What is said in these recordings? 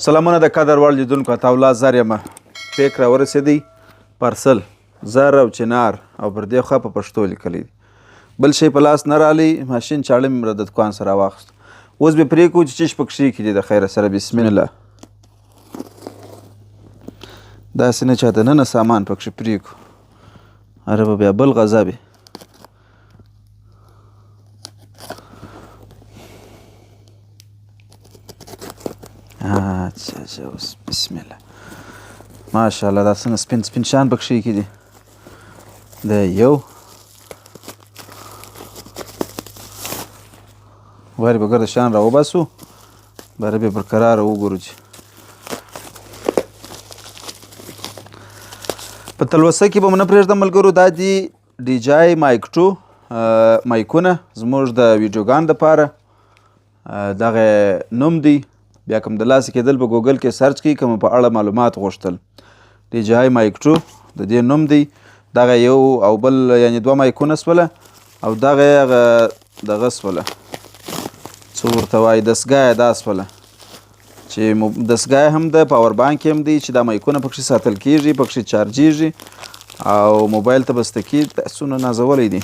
سلامونه د قدر وړ لیدونکو، عطاالله زر یم. پیک راورسېدی، پارسل زر او چنار او پر دې خوا په پښتو لیکلی دی. بل شی په لاس نه رالی، ماشین چاړه مې د دکان سره واخیست. اوس به پرې کړو چې چیش پکښې کې دي. د خیره سره بسم الله. داسې نه چا دننه سامان پکښې پرې کړو، هره به بیا بل غذا وي. اچھا اچھا، اوس بسم الله، ماشاءالله، دا څنګه سپین سپین شان پکښې کې دي. دا یو وارې به ګرده شان راوباسو، باره به پر کراره وګورو چې په تلوسه کې به مو نه پرېږدم ملګرو. دا دي ډي جای مایک 2 مایکونه زموږ د ویډیوګان دپاره، دغه نوم دی. بیا کوم د لاسه کېدل په ګوګل کې سرچ کړئ، کوم په اړه معلومات غوښتل. ډي جای مایک 2 د دې نوم دی. دغه یو او بل یعنی دوه مایکونه سوله، او دغه هغه دغه سوله، څه ورته وایي، دستګاه یې دا سوله چې دستګاه هم ده، پاور بانک هم دی چې دا مایکونه پکښې ساتل کېږي، پکښې چارجېږي او موبایل ته بسته کېږي. دا څونه نازولی دی،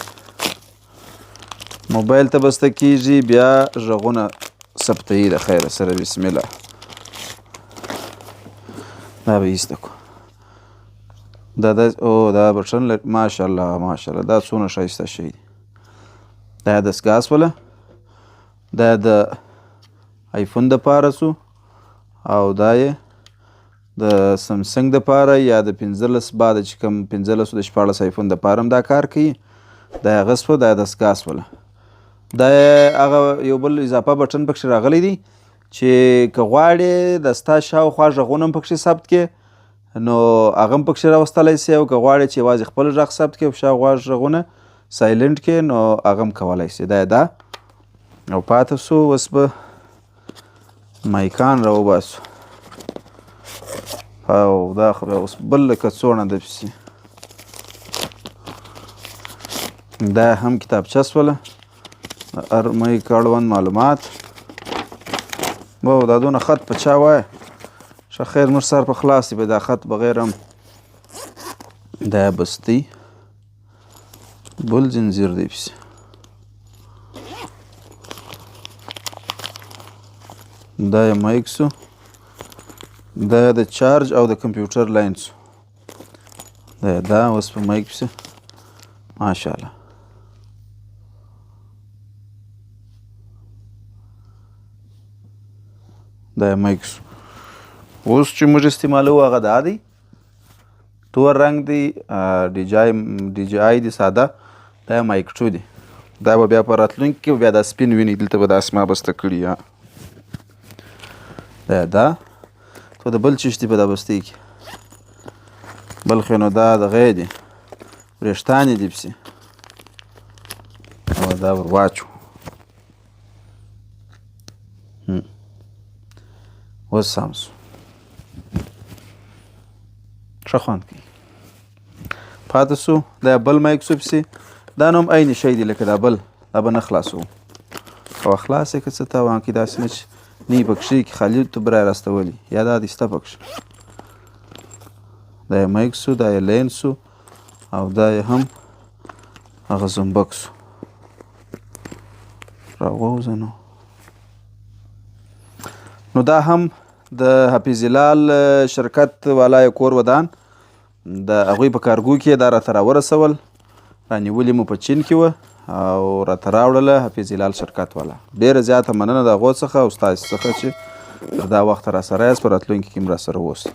موبایل ته بسته کېږي، بیا غږونه ثبتوي. د خیره سره بسم الله. دا به ایسته کړو. دا دا او دا بټن لري. ماشاءالله ماشاءالله، دا څونه ښایسته شی دی. دا دستګاه سوله، دا د آیفون دپاره سو، او دا یې د سامسونګ دپاره یا د 15 بعد چې کوم 15 د 16 آیفون دپاره هم دا کار کوي. دا هغه سوه، دا دستګاه سوله. دا هغه یو بل اضافه بټن پکښې راغلی دی چې که غواړې د ستا شاوخوا غږونه هم پکښې ثبت کړې نو هغه هم پکښې راوستلی سي، او که غواړې چې یوازې خپل غږ ثبت کړې او شاوخوا غږونه silent کړې نو هغه هم کولی سي. دا دا او پاته سو. اوس به مایکان راوباسو، او دا خو بیا اوس بل کڅوړه ده پسې. دا هم کتابچه سوله، د هر مایک اړوند معلومات. وو دا دونه خط په چا وایه؟ ښه خیر، موږ سر په خلاص دی به دا خط بغیر هم. دا بستی بل زنځیر دی پسې. دا یې مایک سو، دا د چارج او د کمپیوټر لاین سو. دا دا اوس په مایک پسې ماشاءالله. دا یې مایک سو. اوس چې موږ استعمالوو هغه دا دی، تور رنګ دی، ډي جای ډي جي آی دی ساده. دا مایک 2 دی. دا به بیا په راتلونکي کې بیا دا سپین ویني، دلته به دا اسما بسته کړي. دا دا ته د بل چیش دی په دا بستې کې. بل خو نو دا دغه دی، وریښتانې دي پسې، او دا ور واچو. اوس سم سو، ښه خوند کوي. پاتې سو دا بل مایک سو پسې. دا نوم عین شی دی لکه دا بل، دا به نه خلاصوو او خلاص یې که څه تاوان کوي. داسې نه چې نه یې پکښې کې خالي توبره راستولي، یا دا دي شته پکښې. دا یې مایک سو، دا یې لین سو، او دا یې هم هغه زنبک سو. راووځه. نو نو دا هم د حفیظ هلال شرکت والا یې کور ودان، د هغوی په کارګو کې دا راته راورسول، رانیولي مو په چین کې وه او راته راوړله حفیظ هلال شرکت والا. ډېره زیاته مننه د هغو څخه او ستاسې څخه چې تر دا وخته راسره یاست، په راتلونکي کې هم راسره اوسئ.